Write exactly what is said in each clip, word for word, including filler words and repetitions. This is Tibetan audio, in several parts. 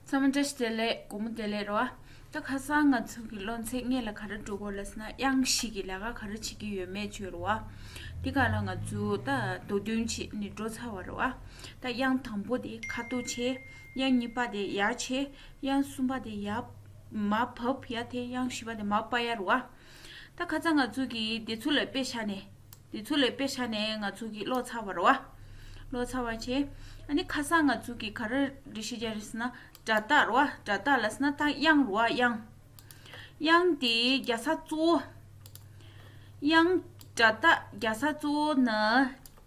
ཚང་མ་བཀྲ་ཤིས་བདེ་ལེགས། དགོང་མོ་བདེ་ལེགས་རེད་བ། ད་ཁ་སང་ང་ཚོ་གི་སློབ་ཚན་སྔོན་ལ་ག་རེ་འགྲོ་དགོས་ལབ་ཟེར་ན། དབྱངས་བཞི་གི་ལས་ཀ་ག་རེ་བྱེད་ཀྱི་ཡོད་མེད་བརྗོད་རེད་བ། འདི་ག་ལ་ང་ཚོ་ད་མདོ་དོན་བྱེད་ནས་འགྲོ་ཚར་བ་རེད་བ། ད་དབྱངས་དང་པོ་དེ་ཁ་དོག་བྱས། དབྱངས་གཉིས་པ་དེ་ཡར་བྱས། དབྱངས་གསུམ་པ་དེ་ཡར་མར་བབས། ཡར་དེ། དབྱངས་བཞི་པ་དེ་མར་པ་ཡ་རེད་བ། ད་ཁ་སང་ང་ཚོ་གི་དེ་ཚོ་ལ་དཔེ་བཞག་ནས། དེ་ཚོ་ལ་དཔེ་བཞག་ནས་ང་ཚོ་གི་ཀློག་ཚར་བ་རེད་བ། ཀློག་ཚར་བ་བྱས། ཨ་ནི་ཁ་སང་ང་ཚོ་གི་ག་རེ་འགྲེལ་བཤད་རྒྱག་རེད་ཟེར་ན། སྒྲ་རྟགས་རེད་བ། སྒྲ་རྟགས་ལབ་ཟེར་ན་ད་དབྱངས་རེད་བ། དབྱངས། དབྱངས་དེ་རྒྱག་ས་གཙོ་བོ། དབྱངས་སྒྲ་རྟགས་རྒྱག་ས་གཙོ་བོ་ནི་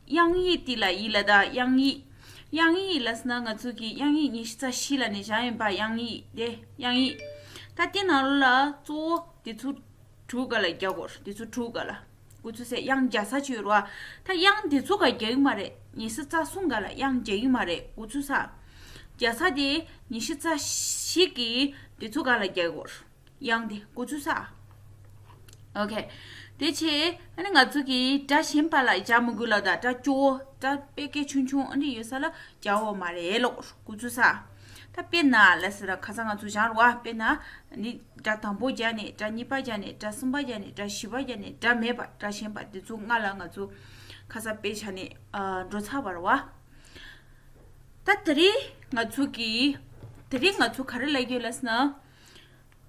དབྱངས་ཡིག་དེ་ལ་ཡིན་ལ། ད་དབྱངས་ཡིག། དབྱངས་ཡིག་ལབ་ཟེར་ན་ང་ཚོ་གི་དབྱངས་ཡིག་ཉི་ཤུ་རྩ་བཞི་ལབ་ནས་བཞག་ཡིན་པ། དབྱངས་ཡིག་དེ། དབྱངས་ཡིག། ད་དེ་ནང་ལོགས་ལ་གཙོ་བོ་དེ་ཚོ་དྲུག་ག་ལ་རྒྱག་དགོས། དེ་ཚོ་དྲུག་ག་ལ། འགོ་ཚུགས་སའི་དབྱངས་རྒྱག་ས་ཅིག་ཡོད་རེད་བ། ད་དབྱངས་དེ་ཚོ་ག་རྒྱག་གི་མ་རེད། ཉི་ཤུ་རྩ་གསུམ་ག་ལ་དབྱངས་རྒྱག་གི་མ་རེད། འགོ་ཚུགས་ས། རྒྱག་ས་དེ་ཉི་ཤུ་རྩ་བཞི་གི་དེ་ཚོ་ག་ལ་རྒྱག་དགོས། དབྱངས་དེ། འགོ་ཚུགས་ས། ཨོ་ཁེ། དེ་བྱས། ཨ་ནི་ང་ཚོ་གི་སྒྲ་གཞན་པ་ལ་རྒྱག་མི་དགོས་ལབ། ད་སྒྲ་སྐྱོ་བོ། སྒྲ་དཔེ་སྐད་ཆུང་ཆུང་ཨ་ནི་ཡོད་ས་ལ་རྒྱག་འོ་མ་རེད་ལོ། འགོ་ཚུགས་ས། ད་དཔེར་ན་ལབ་ཟེར་ན། ཁ་སང་ང་ཚོ་སྦྱངས་རེད་བ། དཔེར་ན་ནི་སྒྲ་དང་པོ་རྒྱག་ནས། སྒྲ་གཉིས་པ་རྒྱག་ནས། སྒྲ་གསུམ་པ་རྒྱག་ནས། སྒྲ་བཞི་པ་རྒྱག་ནས། སྒྲ་མེད་པ། སྒྲ་གཞན་པ། དེ་ཚོ་ལྔ་ལ་ང་ཚོ་ཁ་སང་དཔེ་བཞག་ནས་ཨ་འགྲོ་ཚར་བ་རེད་བ། ད་དེ་རིང་ང་ཚོ་གི། དེ་རིང་ང་ཚོ་ག་རེ་ལབ་ཀྱི་ཡོད་ལབ་ཟེར་ན།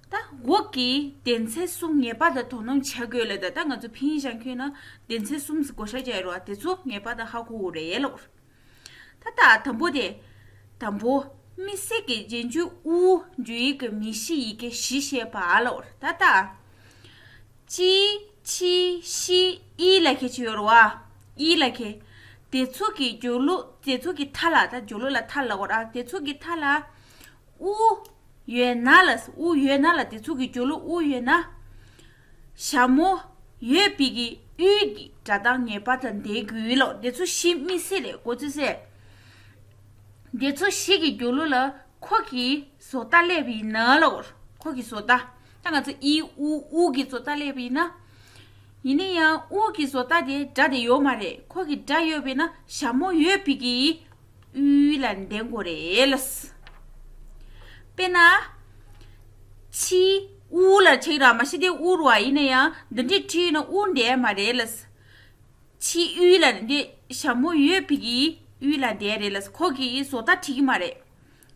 ད་འོག་གི་སྡེ་ཚན་གསུམ་ངེས་པར་དུ་དོ་སྣང་བྱ་དགོས་ལབ། ད་ད་ང་ཚོ་ཕིན་ཡིན་སྦྱང་ཁྱོན་ན་སྡེ་ཚན་གསུམ་ཟེར་བགོ་བཤའ་བྱས་ཡོད་རེད་བ། དེ་ཚོ་ངེས་པར་དུ་ཧ་གོ་དགོས་རེད་ལབ། ད་ད་དང་པོ་དེ། དང་པོ། དམིགས་བསལ་གྱི་རྗེས་འཇུག་དབུ་བརྗོད་ཡིག་གི་མིང་གཞི་ཡི་གེ་བཞི་བཤད་པ་ལབ། ད་ད། ཅི། ཆི། ཤི། ཨི་ལབ་མཁན་ཅིག་ཡོད་རེད་བ། ཨི་ལབ་མཁན། དེ་ཚོ་གི་སྦྱོར་ཀློག། དེ་ཚོ་གི་མཐའ་ལ། ད་སྦྱོར་ཀློག་ལ་མཐའ་ལབ་དགོས་རེད། དེ་ཚོ་གི་མཐའ་ལ་དབུ་ཡོད་ན་ལ། དབུ་ཡོད་ན་ལ། དེ་ཚོ་གི་སྦྱོར་ཀློག་དབུ་ཡོད་ན། ཞྭ་མོ་ཡོད་པའི་གི་ཡུལ་གྱི་སྒྲ་གདངས་ངེས་པར་དུ་འདོན་དགོས་ལོ། དེ་ཚོ་བཞི་དམིགས་བསལ་རེད། འགོ་ཚུགས་སའི། དེ་ཚོ་བཞི་གི་སྦྱོར་ཀློག་ལ་ཁོ་གི་བཟོ་ལྟ་སླེབས་པ་ཡིན་ན་ལོ། ཁོ་གི་བཟོ་ལྟ། ད་ང་ཚོ་ཨི་ཨུ་ཨུ་གི་བཟོ་ལྟ་སླེབས་པ་ཡིན་ན། ཡིན་ན་ཡང་ཨུ་གི་བཟོ་ལྟ་དེ་སྒྲ་དེ་ཡོད་མ་རེད། ཁོ་གི་སྒྲ་ཡོད་པ་ཡིན་ན་ཞྭ་མོ་ཡོད་པའི་གི་ཡུལ་ལ་འདོན་དགོས་རེད་ལ། དཔེར་ན། ཆི་ཨུ་ལ་ཆེག་ར། མ་གཞི་དེ་ཨུ་རུ་བ་ཡིན་ན་ཡང་འདི་འདྲའི་བྲིས་ན་ཨུ་འདོན་མ་རེད་ལ། ཆི་ཨུ་ལ་འདི་ཞྭ་མོ་ཡོད་པའི་གི་ཡུལ་ལ་འདོན་རེད་ལ། ཁོ་གི་བཟོ་ལྟ་འགྲིག་གི་མ་རེད།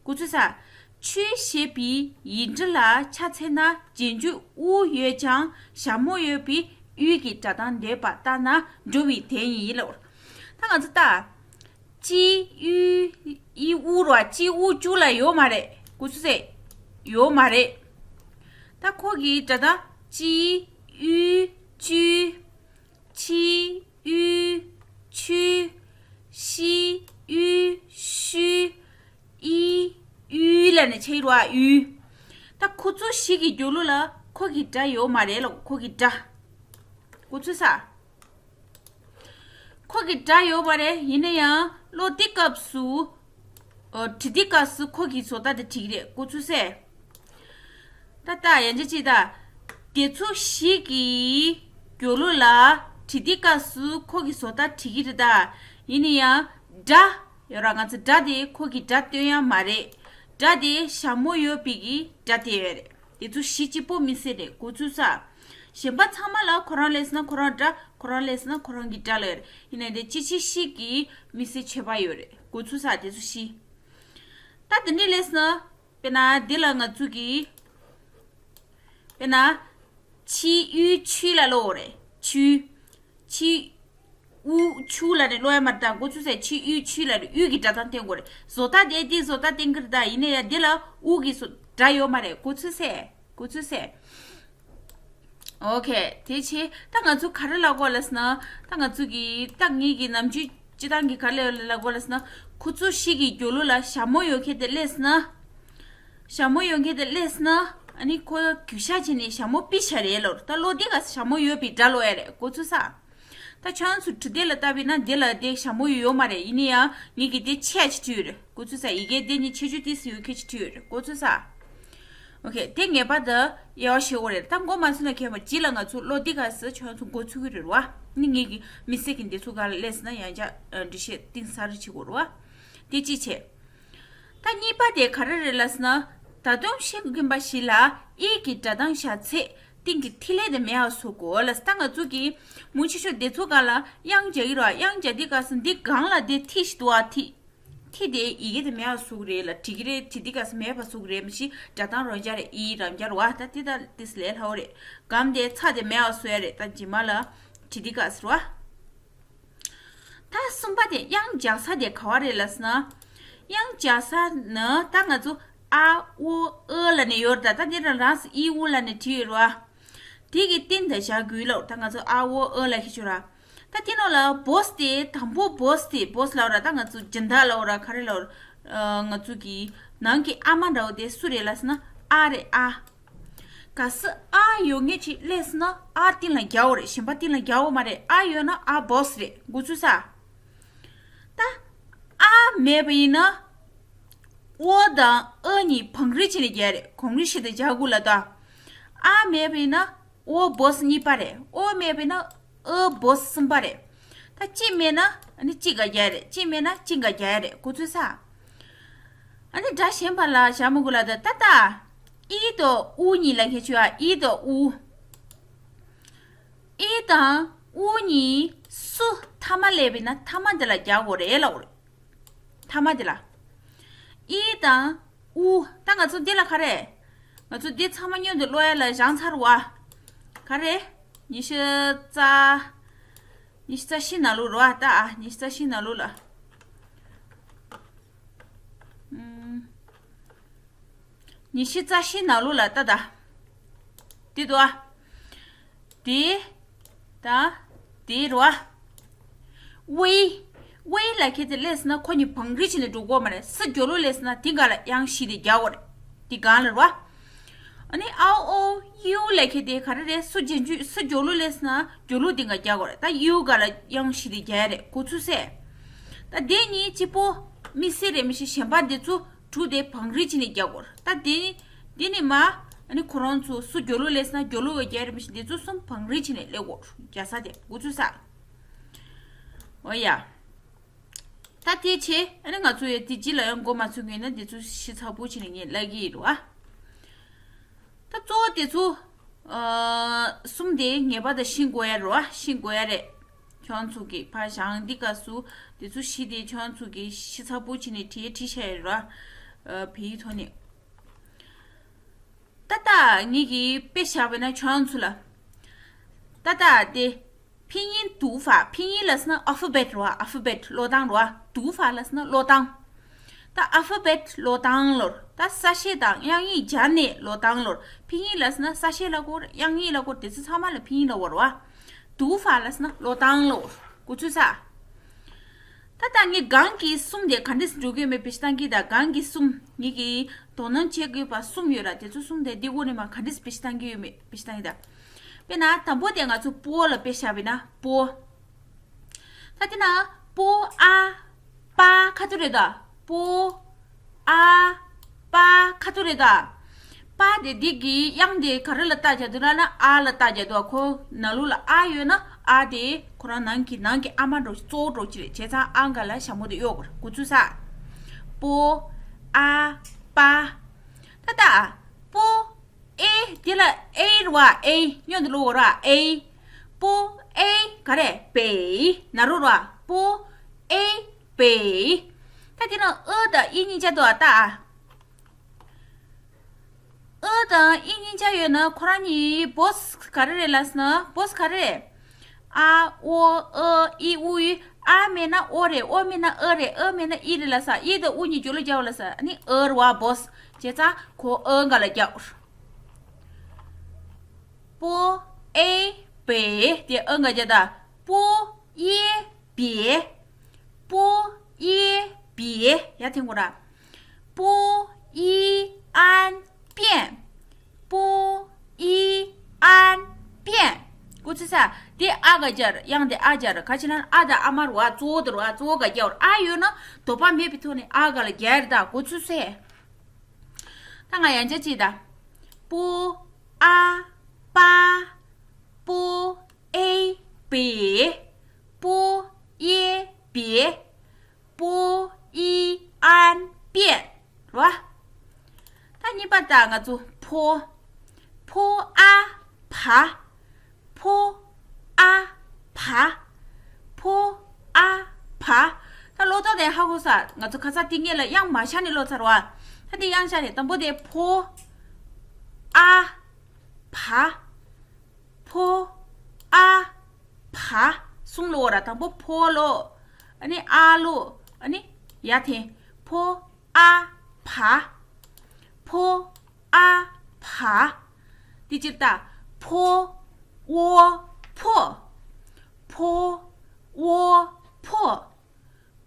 འགོ་ཚུགས་ས། ཆོས་ཞེས་པའི་ཡིག་འབྲུ་ལ་ཆ་མཚོན་ན་རྗེས་འཇུག་དབུ་ཡོད་ཀྱང་ཞྭ་མོ་ཡོད་པའི་ཡུལ་གྱི་སྒྲ་གདངས་འདོན་པ་ལྟར་ན་འགྲོ་བའི་དོན་ཡིན་ལབ། ད་ང་ཚོ་ལྟ། ཅི་ཨུ་ཨི་ཨུ་རོ། ཅི་ཨུ་ཅུ་ལ་ཡོད་མ་རེད། འགོ་ཚུགས་ས། ཡོད་མ་རེད། ད་ཁོ་གི་སྒྲ་གདངས་ཅི་ཨུ་ཅུ། ཆི་ཨུ་ཆུ། ཤི་ཨུ་ཤུ། ཨི་ཨུ་ལབ་ནས་ཆེག་ར་ཨུ། ད་ཁོ་ཚོ་བཞི་གི་སྦྱོར་ཀློག་ལ་ཁོ་གི་སྒྲ་ཡོད་མ་རེད་ལ། ཁོ་གི་སྒྲ། འགོ་ཚུགས་ས། ཁོ་གི་སྒྲ་ཡོད་མ་རེད། ཡིན་ན་ཡང་ཀློག་དུས་སྐབས་སུ། ཨོ། བྲི་དུས་སྐབས་སུ་ཁོ་གི་བཟོ་ལྟ་དེ་འགྲིག་གི་རེད། འགོ་ཚུགས་ས། ད་ལྟ་ཡང་ཅི་ཅི་ད། དེ་ཚོ་བཞི་གི་སྦྱོར་ཀློག་ལ་བྲི་དུས་སྐབས་སུ་ཁོ་གི་བཟོ་ལྟ་འགྲིག་གི་རེད་ད། ཡིན་ན་ཡང་སྒྲ་ཡོད་ར། ང་ཚོ་སྒྲ་དེ་ཁོ་གི་སྒྲ་སྟོན་ཡ་མ་རེད། སྒྲ་དེ་ཞྭ་མོ་ཡོད་པའི་གི་སྒྲ་སྟོན་ཡ་རེད། དེ་ཚོ་བཞི་གཅིག་པོ་དམིགས་བསལ་རེད། འགོ་ཚུགས་ས། གཞན་པ་ཚང་མ་ལ་ཁོ་རང་སླེབས་ན་ཁོ་རང་སྒྲ། ཁོ་རང་སླེབས་ན་ཁོ་རང་གི་སྒྲ་ལ་ཡོད་རེད། ཡིན་ན་དེ་ཅི་ཅི་ཤི་གི་དམིགས་བསལ་ཁྱད་པར་ཡོད་རེད། འགོ་ཚུགས་ས། དེ་ཚོ་བཞི། ད་དེ་འདྲ་སླེབས་ན། དཔེར་ན་འདི་ལ་ང་ཚོ་གི། དཔེར་ན། ཆི་ཨུ་ཆུ་ལ་ཀློག་རེད། ཆུ། ཆི་ཨུ་ཆུ་ལ་ནི་ཀློག་ཡ་མ་རེད། ད་འགོ་ཚུགས་ས། ཆི་ཨུ་ཆུ་ལ་ནི་ཨུ་གི་སྒྲ་གདངས་བསྟན་དགོས་རེད། བཟོ་ལྟ་དེ་འདི་བཟོ་ལྟ་བསྟན་གི་རེད། ད་ཡིན་ན་ཡང་འདི་ལ་ཨུ་གི་བཟོ་སྒྲ་ཡོད་མ་རེད། འགོ་ཚུགས་ས། འགོ་ཚུགས་ས། ཨོ་ཁེ། དེ་བྱས་ད་ང་ཚོ་ག་རེ་ལབ་དགོས་ལབ་ཟེར་ན། ད་ང་ཚོ་གི་ད་ངེད་ཀྱི་ནམ་རྒྱུན་སྤྱིར་བཏང་གི་ག་རེ་ལབ་དགོས་ལབ་ཟེར་ན། ཁོ་ཚོ་བཞི་གི་སྦྱོར་ཀློག་ལ་ཞྭ་མོ་ཡོད་མཁན་དེ་སླེབས་ཟེར་ན། ཞྭ་མོ་ཡོད་མཁན་དེ་སླེབས་ཟེར་ན། ཨ་ནི་ཁོ་གུས་ཞབས་བྱས་ནས་ཞྭ་མོ་ཕུད་བཞག་རེད་ལབ། ད་ཀློག་དུས་སྐབས་སུ་ཞྭ་མོ་ཡོད་པའི་སྒྲ་ཀློག་ཡ་རེད། འགོ་ཚུགས་ས། ད་ཁྱོད་རང་ཚོ་བྲིས་དེབ་ལ་བལྟས་པ་ཡིན་ན་འདི་ལ་དེ་ཞྭ་མོ་ཡོད་མ་རེད། ཡིན་ན་ཡང་ངེད་ཀྱིས་དེ་ཆེ་ཅིག་བྲིས་ཡོད་རེད། འགོ་ཚུགས་ས། ཡི་གེ་དེ་ནི་ཆེ་ཆུང་ཏོག་ཙམ་ཡོད་མཁན་ཅིག་བྲིས་ཡོད་རེད། འགོ་ཚུགས་ས། ཨོ་ཁེ། དེ་ངེས་པར་དུ་དབྱེ་བ་ཕྱེ་དགོས་རེད། ད་མགོ་མ་ཚོས་ན་ཁྱད་པར། རྗེས་ལ་ང་ཚོ་ཀློག་དུས་སྐབས་སུ་ཁྱོད་རང་ཚོ་མགོ་ཚོས་ཀྱི་རེད་བ། ཨ་ནི་ངེད་ཀྱི་དམིགས་བསལ་གྱི་འདི་ཚོ་ག་ལ་སླེབས་ཟེར་ན་ཡང་བསྐྱར་འགྲེལ་བཤད་གཏིང་ཟབ་རེ་བྱེད་དགོས་རེད་བ། དེ་གཅིག་བྱས། ད་གཉིས་པ་དེ་ག་རེ་རེད་ལབ་ཟེར་ན། ད་དུང་ཤེས་དགོས་མཁན་པ་ཞིག་ལ་ཨི་གི་སྒྲ་གདངས་བཞག་ཚེ་སྟེང་གི་ཐིག་ལེ་དེ་མེད་པ་བཟོ་དགོས་ལབ་ཟེར། ད་ང་ཚོ་གི་མུ་ཆེ་ཤོས་དེ་ཚོ་སྒང་ལ་དབྱངས་རྒྱག་གི་རེད་བ། དབྱངས་རྒྱག་དུས་སྐབས་སུ་འདི་སྒང་ལ་དེ་ཐིག་ཞིག་འདུག་བ། ཐིག་ཐིག་དེ་ཡི་གེ་དེ་མེད་པ་བཟོ་གི་རེད་ལབ་བྲིས་ཀྱི་རེད། བྲིས་དུས་སྐབས་སུ་མེད་པ་བཟོ་གི་རེད། མ་གཞི་སྒྲ་གདངས་རང་འཇགས་རེད། ཨི་རང་འཇགས་རེད་བ། ད་དེ་ད་ཏིས་ལས་སླ་བོ་རེད། སྒང་དེ་ཚ་དེ་མེད་པ་བཟོ་ཡ་རེད། ད་རྗེས་མ་ལ་བྲིས་དུས་སྐབས་སུ་རེད་བ། ད་གསུམ་པ་དེ་དབྱངས་རྒྱག་ས་དེ་ག་བ་རེད་ལབ་ཟེར་ན། དབྱངས་རྒྱག་ས་ནི་ད་ང་ཚོ་ཨ་ཨོ་ཨོ་ལབ་ནས་ཡོད་རེད། ད་ད་དེ་རང་རང་སུ་ཨི་ཨུ་ལབ་ནས་བྲིས་ཡོད་རེད་བ། དེ་གི་སྟེང་དུ་བཞག་དགོས་ལབ། ད་ང་ཚོ་ཨ་ཨོ་ཨོ་ལབ་ཁྱེར་ཆོག་ར། ད་དེ་ནང་ལ་བོས་དེ་དང་པོ་བོས་དེ་བོས་ལབ་ར། ད་ང་ཚོ་སྦྱིན་བདག་ལབ་ར། ག་རེ་ལབ་ར། ང་ཚོ་གི་ནང་གི་ཨ་མ་འདྲ་བོ་དེ་སུ་རེད་ལབ་ཟེར་ན་ཨ་རེད་ཨ། གལ་སྲིད་ཨ་ཡོད་མཁན་ཅིག་སླེབས་ན་ཨ་སྟེང་ལ་རྒྱག་དགོས་རེད། གཞན་པ་སྟེང་ལ་རྒྱག་དགོས་མ་རེད། ཨ་ཡོད་ན་ཨ་བོས་རེད། འགོ་ཚུགས་ས། ད་ཨ་མེད་པ་ཡིན་ན་ཨོ་དང་ཨ་གཉིས་བང་རིམ་བྱས་ནས་རྒྱག་རེད། གོང་རིམ་བཞིན་དུ་རྒྱག་དགོས་ལབ་ད། ཨ་མེད་པ་ཡིན་ན་ཨོ་བོས་གཉིས་པ་རེད། ཨོ་མེད་པ་ཡིན་ན་ཨ་བོས་གསུམ་པ་རེད། ད་གཅིག་མེད་ན་ཨ་ནི་གཅིག་ག་རྒྱག་རེད། གཅིག་མེད་ན་གཅིག་ག་རྒྱག་རེད། འགོ་ཚུགས་ས། ཨ་ནི་སྒྲ་གཞན་པ་ལ་བཞག་མི་དགོས་ལབ་ད། ད་ད་ཨི་དང་ཨུ་གཉིས་ལབ་མཁན་ཆོ་ཡ། ཨི་དང་ཨུ། ཨི་དང་ཨུ་གཉིས་སུ་མཐའ་མ་སླེབས་པ་ཡིན་ན་མཐའ་མ་དེ་ལ་རྒྱག་དགོས་རེད་ལབ་དགོས་རེད། མཐའ་མ་དེ་ལ། ཨི་དང་ཨུ། ད་ང་ཚོ་འདི་ལ་ག་རེ། ང་ཚོ་འདི་ཚང་མ་མཉམ་དུ་ཀློག་ཡ་ལ་སྦྱངས་ཚར་བ། ག་རེ། ཉི་ཤུ་རྩ། ཉི་ཤུ་རྩ་བཞི་ནང་ལོགས་རེད་བ། ད་ཨ་ཉི་ཤུ་རྩ་བཞི་ནང་ལོགས་ལ། ཨུམ། ཉི་ཤུ་རྩ་བཞི་ནང་ལོགས་ལ་ལྟ་ད། དེ་འདུག་ཨ། དེ། ད། དེ་རུ་ཨ། ཝེ། ཝེ་ལབ་མཁན་དེ་སླེབས་ན་ཁོ་གཉིས་བང་རིམ་བྱས་ནས་འགྲོ་དགོས་མ་རེད། སུ་མགྱོགས་ལོས་སླེབས་ན་དེ་སྒང་ལ་དབྱངས་བཞི་དེ་རྒྱག་དགོས་རེད། དེ་སྒང་ལ་རུ་ཨ། ཨ་ནི་ཨའོ་ཨོ་ཡུ་ལབ་མཁན་དེ་ག་རེ་རེད། སུ་རྗེས་འཇུག་སུ་མགྱོགས་ལོས་སླེབས་ན་མགྱོགས་ལོས་དེ་སྒང་རྒྱག་དགོས་རེད། ད་ཡུ་སྒང་ལ་དབྱངས་བཞི་དེ་རྒྱག་ཡ་རེད། འགོ་ཚུགས་སེ། ད་དེ་གཉིས་གཅིག་པོ་དམིགས་བསལ་རེད། མ་གཞི་གཞན་པ་དེ་ཚོ་དྲུག་དེ་བང་རིམ་བྱས་ནས་རྒྱག་དགོས་རེད། ད་དེ་ནི་དེ་ནི་མ། ཨ་ནི་ཁོ་རང་ཚོ་སུ་མགྱོགས་ལོས་སླེབས་ན་མགྱོགས་ལོས་སྒང་རྒྱག་རེད། མ་གཞི་དེ་ཚོ་གསུམ་བང་རིམ་བྱས་ནས་སླེབས་དགོས་རེད། རྒྱག་ས་དེ་འགོ་ཚུགས་ས། འོ་ཡ། ད་དེ་བྱས་ཨ་ནི་ང་ཚོ་ཡ་དེ་རྗེས་ལ་ཡང་མགོ་མ་ཚོས་མཁན་ན་དེ་ཚོ་ཞིབ་ཚགས་པོ་བྱས་ནས་ངས་ལབ་ཀྱི་ཡིན་རུ་ཨ། ད་གཙོ་བོ་དེ་ཚོ། ཨ། གསུམ་དེ་ངེས་པར་དུ་ཤེས་དགོས་ཡ་རེད་བ། ཤེས་དགོས་ཡ་རེད། ཁྱོད་རང་ཚོ་གིས་ཕར་བཞག་འདི་སྐབས་སུ་དེ་ཚོ་བཞི་དེ་ཁྱོད་རང་ཚོ་གིས་ཞིབ་ཚགས་པོ་བྱས་ནས་བྲིས་བྲིས་བྱས་ཡོད་རེད་བ། ཨ། བོད་ཡིག་ཐོག་ནས། ད་ལྟ་ངེད་ཀྱིས་དཔེ་བཞག་པ་ན་ཁྱོད་རང་ཚོ་ལ། ད་ལྟ་དེ། 拼音读法། 拼音 ལབ་ཟེར་ན་ཨལ་ཕ་བེད་རེད་བ། ཨལ་ཕ་བེད་ཀློག་སྟངས་རེད་བ། 读法 ལབ་ཟེར་ན་ཀློག་སྟངས། ད་ཨལ་ཕ་བེད་ཀློག་སྟངས་ལབ། ད་གསལ་བཤད་དང་དབྱངས་ཡིག་སྦྱར་ནས་ཀློག་སྟངས་ལབ། 拼音 ལབ་ཟེར་ན་གསལ་བཤད་ལབ་དགོས། དབྱངས་ཡིག་ལབ་དགོས། དེ་ཚོ་ཚང་མ་ལ་拼音 ལབ་དགོས་རེད་བ། 读法 ལབ་ཟེར་ན་ཀློག་སྟངས་ལབ། འགོ་ཚུགས་ས། ད་ལྟ་ངས་སྒང་གི་གསུམ་དེ་ག་འདྲས་འགྲོ་གི་ཡོད་མེད་དཔེ་ཆ་བཏང་གི། ད་སྒང་གི་གསུམ་ངེད་ཀྱིས་དོ་སྣང་བྱེད་དགོས་པ་གསུམ་ཡོད་ར། དེ་ཚོ་གསུམ་དེ་འདི་སྒང་ནས་མར་ག་འདྲས་དཔེ་ཆ་བཏང་གི་ཡོད་མེད་དཔེ་ཆ་བཏང་གི་ད། དཔེར་ན་དང་པོ་དེ་ང་ཚོ་པོ་ལ་དཔེ་བཞག་པ་ཡིན་ན་པོ། ད་དེ་ན་པོ་ཨ་པ་ཁ་ཐུག་རེད་ད། པོ་ཨ་པ་ཁ་ཐུག་རེད་ད། པ་དེ་འདི་གི་དབྱངས་དེ་ག་རེ་ལ་རྟགས་རྒྱག་འདུག་ལབ་ན་ཨ་ལ་རྟགས་རྒྱག་འདུག་ཁོ་ནང་ལོགས་ལ་ཨ་ཡོད་ན་ཨ་དེ་ཁོ་རང་ནང་གི་ནང་གི་ཨ་མ་འདྲ་གཙོ་བོ་འདྲ་ཅིག་རེད། བྱས་ཙང་ཨ་སྒང་ལ་ཞྭ་མོ་དེ་གཡོག་དགོས་རེད། འགོ་ཚུགས་ས། པོ་ཨ་པ། ད་ད། པོ་ཨེ། དེ་ལ་ཨེ་རེད་བ། ཨེ། མཉམ་དུ་ཀློག་དགོས་རེད་བ། ཨེ། པོ་ཨེ་ག་རེ། པེ། ན་རོ་རེད་བ། པོ་ཨེ་པེ། ད་དེ་ན་ཨོ་དང་ཨི་གཉིས་ཆ་འདུག་བ་ད། ཨོ་དང་ཨི་གཉིས་ཆ་ཡོད་ན་ཁོ་རང་གཉིས་བོས་ག་རེ་རེད་ལབ་ཟེར་ན་བོས་ག་རེ་རེད། ཨ་ཨོ་ཨོ་ཨི་ཨུ་ཨི། ཨ་མེད་ན་ཨོ་རེད། ཨོ་མེད་ན་ཨ་རེད། ཨ་མེད་ན་ཨི་རེད་ལབ་ས། ཨི་དང་ཨུ་གཉིས་སྦྱོར་ལ་རྒྱག་པ་ལབ་ས། ཨ་ནི་ཨ་རེད་བ་བོས། བྱས་ཙང་ཁོ་ཨ་སྒང་ལ་རྒྱག་པོ་ཨེ་པེ། དེ་ཨ་སྒང་རྒྱག་ད། པོ་ཨེ་པེ། པོ་ཨེ་པེ། ཡ་ཐེངས་གོ་ར། 不一安变། 不一安变། འགོ་ཚུགས་ས། དེ་ཨ་སྒང་སྦྱར། དབྱངས་དེ་ཨ་སྦྱར། ག་ཅི་ན་ཨ་དང་ཨ་མ་རེད་བ། གཙོ་བོ་དེ་རེད་བ། གཙོ་བོ་སྒང་རྒྱག་པ་རེད། ཨ་ཡོད་ན་དོགས་པ་མེད་པའི་ཐོག་ནས་ཨ་སྒང་ལ་རྒྱག་རེད་ད། འགོ་ཚུགས་ས། ད་ང་ཡང་བསྐྱར་གཅིག་ད། པོ་ཨ་པ། པོ་ཨེ་པེ། པོ་ཨེ་པེ། པོ་ཨི་ཨན་པེན། རེད་བ། ད་གཉིས་པ་ད་ང་ཚོ་ཕོ། ཕོ་ཨ་བ། ཕོ་ཨ་བ། ཕོ་ཨ་བ། ད་ཀློག་སྟངས་དེ་ཧ་གོ་ས། ང་ཚོ་ཁ་སང་དེ་སྔོན་ལ་དབྱངས་མ་བཞག་ནས་ཀློག་ཚར་བ། ད་དེ་དབྱངས་བཞག་ནས། དང་པོ་དེ་ཕོ་ཨ་བ། ཕོ་ཨ་བ། གསུམ་ཀློག་ར། དང་པོ་ཕོ་ཀློག་ཨ་ནི་ཨ་ཀློག་ཨ་ནི་ཡར་འཐེན། ཕོ་ཨ་བ། ཕོ་ཨ་བ། དེ་ཕྱིར་ད། ཕོ་ཨོ་ཕོ། ཕོ་ཨོ་ཕོ།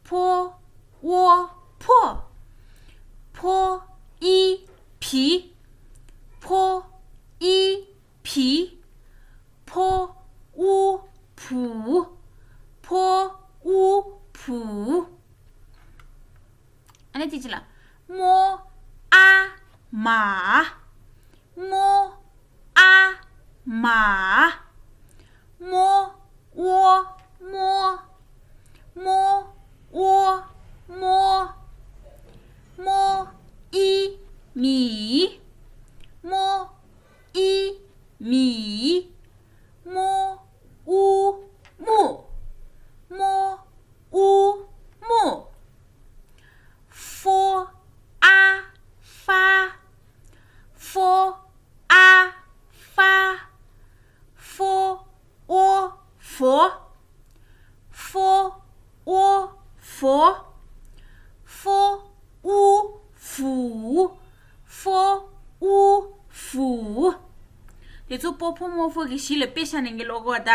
ཕོ་ཨོ་ཕོ། ཕོ་ཨི་བི། ཕོ་ཨི་བི། ཕོ་ཨུ་བུ། ཕོ་ཨུ་བུ། ཨ་ནི་དེ་ཕྱིར་ལ། མོ་ཨ་མ། མོ་ཨ་མ། མོ་ཨོ་མོ། མོ་ཨོ་མོ། མོ་ཨི་མི། མོ་ཨི་མི། མོ་ཨུ་མུ། མོ་ཨུ་མུ། ཧྥོ་ཨ་ཧྥ། ཧྥོ་ཨ་ཧྥ། ཧྥོ་ཨོ་ཧྥོ། ཧྥོ་ཨོ་ཧྥོ། ཧྥོ་ཨུ་ཧྥུ། ཧྥོ་ཨུ་ཧྥུ། དེ་ཚོ་པོ་ཕོ་མོ་ཧྥོ་གི་གཞི་ལ་དཔེ་བཞག་ནས་ངས་ཀློག་གོ་ད།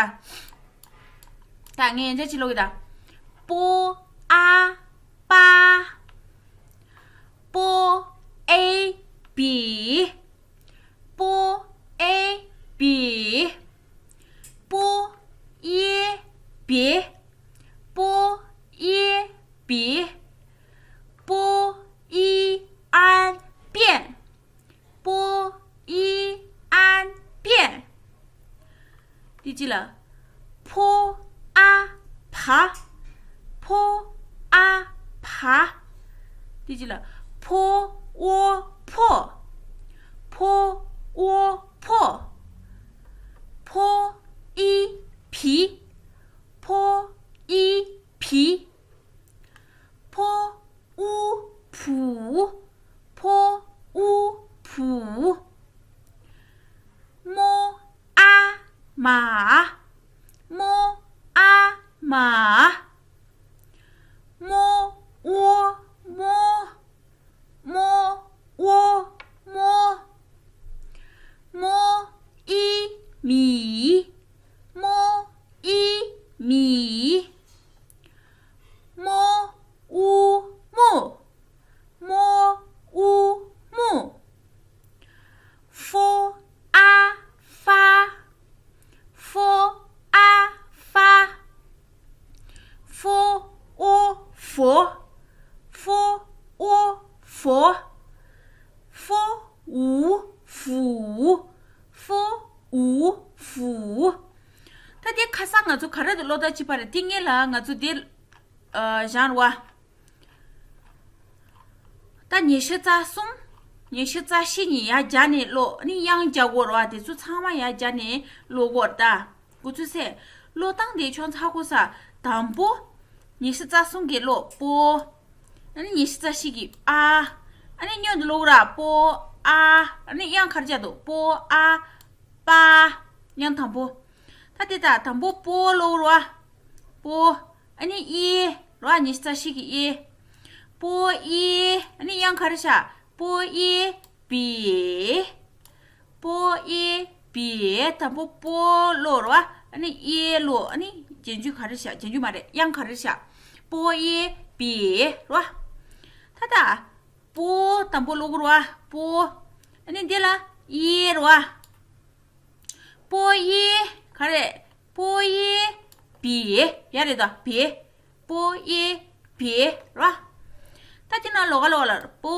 ད་ངས་ཡན་ཆད་ཅིག་ཀློག་གི་ད། པོ་ཨ་པ། པོ་ཨེ་བི། པོ་ཨེ་བི། པོ་ཨེ་བི། པོ་ཨེ་བི། པོ་ཨི་ཨན་པེན། པོ་ཨི་ཨན་པེན། དེ་ཕྱིར་ལ། ཕོ་ཨ་བ། ཕོ་ཨ་བ། དེ་ཕྱིར་ལ། ཕོ་ཨོ་ཕོ། ཕོ་ཨོ་ཕོ། ཕོ་ཨི་བི། ཕོ་ཨི་བི། ཕོ་ཨུ་བུ། ཕོ་ཨུ་བུ། མོ་ཨ་མ། མོ་ཨ་མ། མོ་ཨོ་མོ། མོ་ཨོ་མོ། མོ་ཨི་མི། མོ་ཨི་མི། མོ་ཨུ་མུ། མོ་ཨུ་མུ། ཧྥོ་ཨ་ཧྥ། ཧྥོ་ཨ་ཧྥ། ཧྥོ་ཨོ་ཧྥོ། ཧྥོ་ཨོ་ཧྥོ། ཧྥོ་ཨུ་ཧྥུ། ཧྥོ་ཨུ་ཧྥུ། ད་དེ་ཁ་སང་ང་ཚོ་ག་རེ་ཀློག་ད་ཅི་པ་རེད། དེ་སྔོན་ལ་ང་ཚོ་དེ་ཨ་སྦྱངས་རེད་བ། ད་ཉི་ཤུ་རྩ་གསུམ། ཉི་ཤུ་རྩ་བཞི་གཉིས་ཡར་སྦྱར་ནས་ཀློག་ནི་དབྱངས་སྦྱར་དགོས་རེད་བ། དེ་ཚོ་ཚང་མ་ཡར་སྦྱར་ནས་ཀློག་དགོས་རེད་ད། འགོ་ཚུགས་སེ། ཀློག་སྟངས་དེ་ཆུང་ཚགས་གོ་ས། དང་པོ། ཉི་ཤུ་རྩ་གསུམ་གྱི་ཀློག་པོ། ཨ་ནི་ཉི་ཤུ་རྩ་བཞི་གི་ཨ། ཨ་ནི་སྔོན་དུ་ཀློག་ར། པོ་ཨ། ཨ་ནི་དབྱངས་ག་རེ་སྦྱར་འདུག་པོ་ཨ། པ། དབྱངས་དང་པོ། ད་དེ་ད་དང་པོ་པོ་ཀློག་ར། པོ། ཨ་ནི་ཨི། ར་ཉི་ཤུ་རྩ་བཞི་གི་ཨི། པོ་ཨི། ཨ་ནི་དབྱངས་ག་རེ་བཞག་པོ་ཨི་བི། པོ་ཨི་བི། དང་པོ་པོ་ཀློག་ར། ཨ་ནི་ཨི་ཀློག་ཨ་ནི་རྗེས་འཇུག་ག་རེ་བཞག་རྗེས་འཇུག་མ་རེད། དབྱངས་ག་རེ་བཞག་པོ་ཨི་བི་ར། ད་ད། པོ་དང་པོ་ཀློག་ར། པོ། ཨ་ནི་འདི་ལ་ཨི་ར། པོ་ཨི། ག་རེ། པོ་ཨི་བི། ཡ་རེད་དོ། བི། པོ་ཨི་བི་ར། ད་དེ་ན་ལོག་ག་ལོག་ལ། པོ་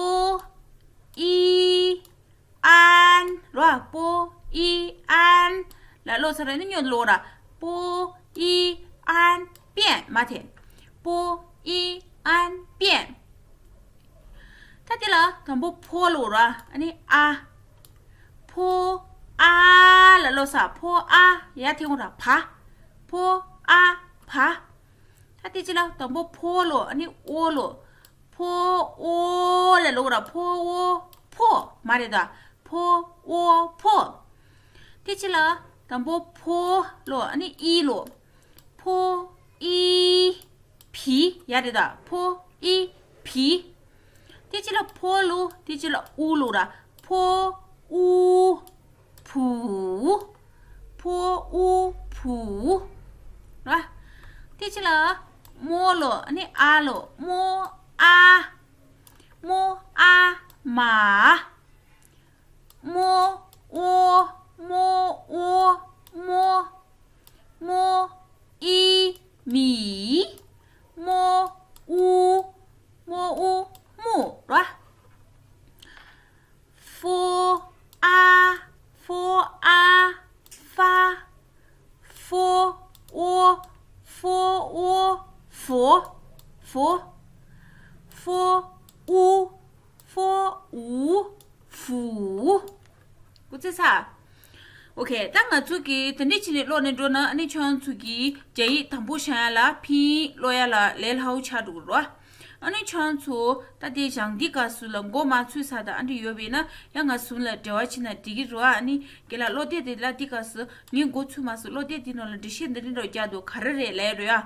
ཨི་ཨན་ར། པོ་ཨི་ཨན་ལ་ཀློག་ཚར་ནི་སྔོན་ལོག་ར། པོ་ཨི་ཨན་པེན། མ་ཐེ། པོ་ཨི་ཨན་པེན། ད་ ད་དེ་ལ་དང་པོ་ཕོ་ལོ་ར། ཨ་ནི་ཨ། ཕོ་ཨ་ལ་ལོ་ས། ཕོ་ཨ་ཡ་ཐེ་འོ་ར་བ། ཕོ་ཨ་བ། ད་དེ་ཅི་ལ་དང་པོ་ཕོ་ལོ། ཨ་ནི་ཨོ་ལོ། ཕོ་ཨོ་ལ་ལོ་ར། ཕོ་ཨོ་ཕོ་མ་རེད་ད། ཕོ་ཨོ་ཕོ། དེ་ཅི་ལ་དང་པོ་ཕོ་ལོ། ཨ་ནི་ཨི་ལོ། ཕོ་ཨི་བི་ཡ་རེད་ད། ཕོ་ཨི་བི། དེ་ཅི་ལ་ཕོ་ལོ། དེ་ཅི་ལ་ཨུ་ལོ་ར། ཕོ་ཨུ་བུ། ཕོ་ཨུ་བུ་ར། དེ་ཅི་ལ་མོ་ལོ། ཨ་ནི་ཨ་ལོ། མོ་ཨ། མོ་ཨ་མ། མོ་ཨོ། མོ་ཨོ་མོ། མོ་ཨི་མི། མོ་ཨུ། མོ་ཨུ་མུ་ར། ཕོ་ཨ། ཕོ་ཨ་ཧྥ། ཕོ་ཨོ། ཕོ་ཨོ་ཧྥོ། ཕོ། ཕོ་ཨུ། ཕོ་ཨུ་ཧྥུ། གོ་ཚོད་ཚ། ཨོ་ཁེ། ད་ང་ཚོ་གིས་དེ་འདྲས་བྱས་ནས་ཀློག་ནས་འགྲོ་ན། ཨ་ནི་ཁྱོད་ཚོ་གིས་རྒྱ་ཡིག་དང་པོ་བཞག་ཡ་ལ་ཕིན་ཡིག་ཀློག་ཡ་ལ་ལས་སླ་བོ་ཆགས་འགྲོ་གི་རེད། ཨ་ནི་ཁྱོད་ཚོ་ད་དེ་སྦྱང་དུས་སྐབས་སུ་ལ་མགོ་མ་ཚོས་ས་དང་ཨ་འདྲས་ཡོད་པ་ཡིན་ན། ཡང་ང་ཚོ་ལ་འབྲེལ་བ་བྱས་ན་འགྲིག་གི་རེད། ཨ་ནི་རྒན་ལགས་ཀློག་དེབ་དེ་ལ་དེ་སྐབས་སུ་ངས་མགོ་ཚོས་མ་སོང་། ཀློག་དེབ་དེ་ནང་ལ་འགྲེལ་བཤད་འདི་འདྲས་འདྲ་བོ་རྒྱག་འདུག་ག་རེ་རེད་ལབ་ཡ་རེད་ཡ།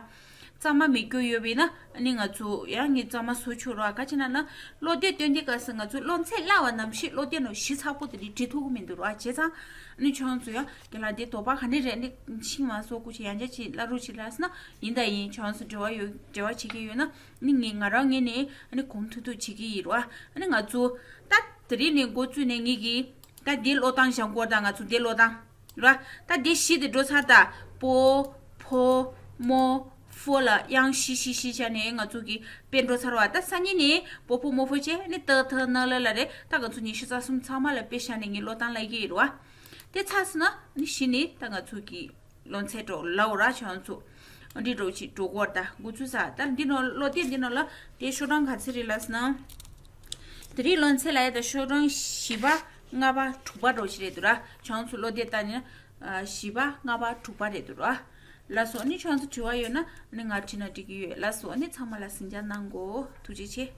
གཙང་མ་མེད་རྒྱུ་ཡོད་པ་ཡིན་ན། ཨ་ནི་ང་ཚོ་ཡང་ངས་གཙང་མ་བཟོ་ཆོག་རོགས། ག་ཅི་ན་ན། ཀློག་དེབ་སྟོན་དུས་སྐབས་སུ་ང་ཚོ་ཀློག་ཚད་སླ་བ་ནམ་ཞིག་ཀློག་དེབ་ནང་གཞི་ཚ་པོ་དེ་འདྲས་བྲིས་ཐུབ་ཀྱི་མི་འདུག་རོགས། བྱས་ཙང་ཨ་ནི་ཁྱོད་ཚོ་ཡང་རྒན་ལགས་དེ་དོགས་པ་ག་འདྲས་རེད། ཨ་ནི་ཤེས་མ་སོང་སྐུ་མཁྱེན། ཡང་བསྐྱར་ཅིག་ལབ་རོགས་བྱེད་ལབ་ཟེར་ན། ཡིན་དང་ཡིན། ཁྱོད་ཚོ་འབྲེལ་བ་ཡོད། འབྲེལ་བ་བྱེད་ཀྱི་ཡོད་ན། ཨ་ནི་ངས་ང་རང་ངོས་ནས་ཨ་ནི་གང་ཐུབ་ཐུབ་བྱེད་ཀྱི་ཡིན་རོགས། ཨ་ནི་ང་ཚོ་ད་དེ་རིང་ནས་འགོ་བཙུགས་ནས་ངེད་ཀྱིས་ད་འདི་ཀློག་སྟངས་སྦྱང་དགོས། ད་ང་ཚོ་འདི་ཀློག་སྟངས་ར། ད་འདི་བཞི་དེ་འགྲོ་ཚར། ད་པོ་ཕོ་མོ་ཧྥོ་ལ་དབྱངས་བཞི་བཞི་བཞི་བྱས་ནས་ང་ཚོ་གིས་དཔེ་འགྲོ་ཚར་བ། ད་སང་ཉིན་ནས་པོ་ཕོ་མོ་ཧྥོ་བྱས་ནས་ཏ་ཐ་ན་ལ་ལ་རེད། ད་ང་ཚོ་ཉི་ཤུ་རྩ་གསུམ་ཚང་མ་ལ་དཔེ་བཞག་ནས་ངས་ཀློག་སྟངས་ལབ་ཀྱི་ཡིན་རོགས། དེ་ཚར་སོང་ན་ནི་གཞི་ནས་ད་ང་ཚོ་གིས་ཀློག་ཚད་འགྲོ་ལབ་ར། ཁྱོད་ཚོ་འདི་འགྲོ་ཅིག་འགྲོ་དགོས། ད་འགོ་ཚུགས་ས། ད་འདི་ནང་ཀློག་དེབ་འདི་ནང་ལ་དེ་ཤོག་གྲངས་ག་ཚོད་རེད་ལབ་ཟེར་ན། དེ་རིང་ཀློག་ཚད་ལབ་ཡ་ད་ཤོག་གྲངས་བཞི་པ་ལྔ་པ་དྲུག་པ་འགྲོ་ཅིག་རེད་འདུག་ར། ཁྱོད་ཚོ་ཀློག་དེབ་ལྟ་ནས་ན། བཞི་པ་ལྔ་པ་དྲུག་པ་རེད་འདུག་ར། ལགས་སོ། ཨ་ནི་ཁྱོད་ཚོ་དྲི་བ་ཡོད་ན་ཨ་ནི་ང་དྲིས་ན་འགྲིག་གི་ཡོད། ལགས་སོ། ཨ་ནི་ཚང་མ་ལ་གཟིམ་འཇགས་གནང་གོ། ཐུགས་རྗེ་ཆེ།